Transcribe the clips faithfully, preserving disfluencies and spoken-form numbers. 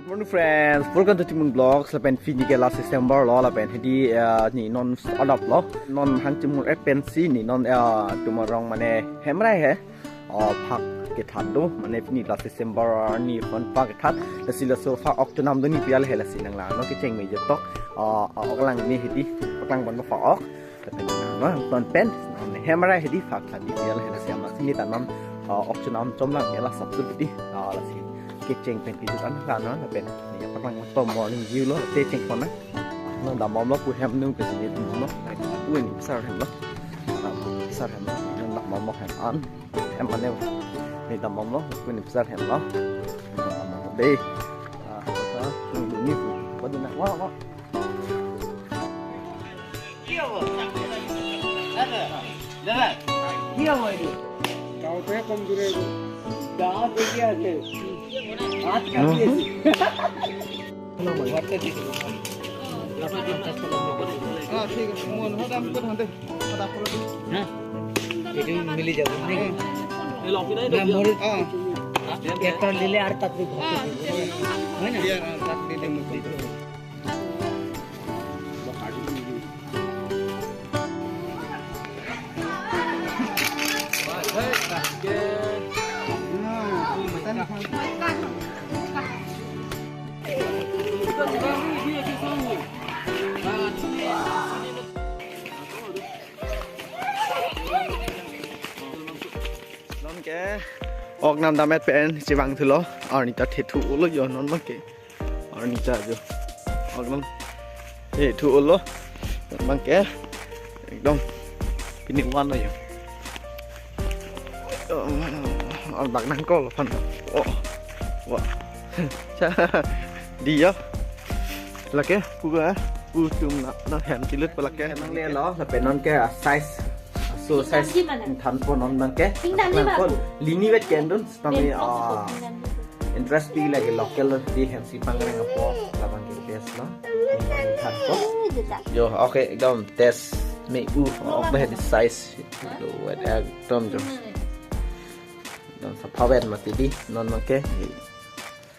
Morning friends, welcome to Timung Vlogs. Lapen pini ke last December lo, lapen hedi, eh, ne non adap lo. Non hang Timung et pensi ne non, eh, Timung arong mane hemrai he. Oh, phak kethat do, mane pini last December arni pon phak kethat. Lasi laso phak ok chonam do ne pi al he, lasi nang la non kecheng me jotok. Oh, oh, ok lang ne hedi, phak lang bon phak ok. Lapen non ton pen, non hemrai hedi phak kethat di pi al he, lasi amatsi ne ta non, oh, ok chonam chom lang ke la sap tu hedi. Oh, lasi kecheng pen pidun an la non, lapen ne phak lang to morning view lo, te cheng pon na. Non dambom lo pu hem nu ke sini dambom lo. Ui, ne psar hem lo. Ah, psar hem lo. Non dambom lo hem an. Hem an ne. Ne dambom lo, ui, ne psar hem lo. Dambom lo dei. Ah, kota, ne, ne, ne, kota na, wa, wa. কি হ'ব? দাদা, দাদা, কি হ'ব এইটো? গাঁৱতে কম দূৰে এইটো। গাঁৱত দেখি আছে। হাত কাটি আছে। WhatsApp দি দিব। অ, ঠিক আছে। মই নহয় দাম কৰি থওঁ দেই। মই দাম কৰি দিম। হা? এইটো মিলি যাব, নেকি? না, মোৰ অ। এটা দিলে আৰু তাত দিব। হয় না? ইয়াৰ, অ, তাত দি দিম, মই দি দিম। Non ke ok nam dam et pen chevang thulo, arni ta thethu lo jo non abang ke. Arni ta jo. Ok nam. Eh, thu lo. Abang ke. Ekdom. Pini wan lo jo. Ar bak nang kol aphan. Oh. Wah. Cha. Di jo. Lake pu ga, pu atum na, na hem chilut pa lake. Hem nangle lo, lapen non ke, ah, size. So size than po non abang ke. Ning dam di lang ba? Ko lini vet kendun, tame, ah, interest pi lake local di hem si pangreng apo, labang ke best lo. Than po. Jo, okay, ekdom test me u, ok, the size. Jo, wet ekdom jo. Ekdom saphavet mati di, non abang ke.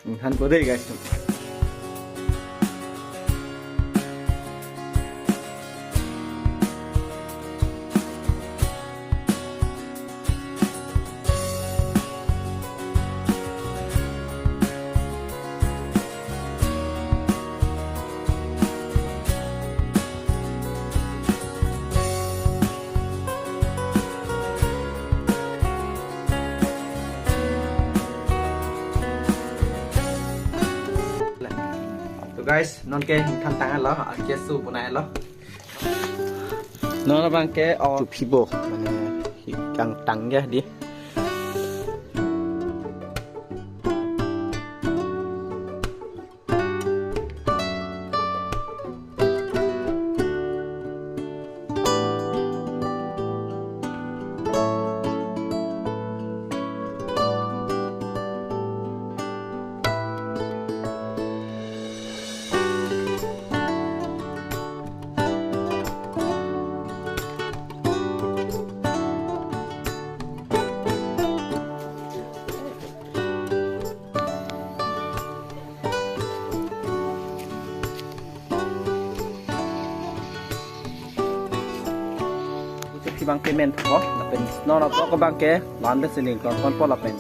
Inghan ko dei, guys. So guys, non ke hingthan tang lo, ah, keso bonai lo. Non abang ke, oh, tu phibo, mane hingthan tang ya di. Ucuk si abang ke men po, lapen non apo ko abang ke, van de siling kon kon po lapen.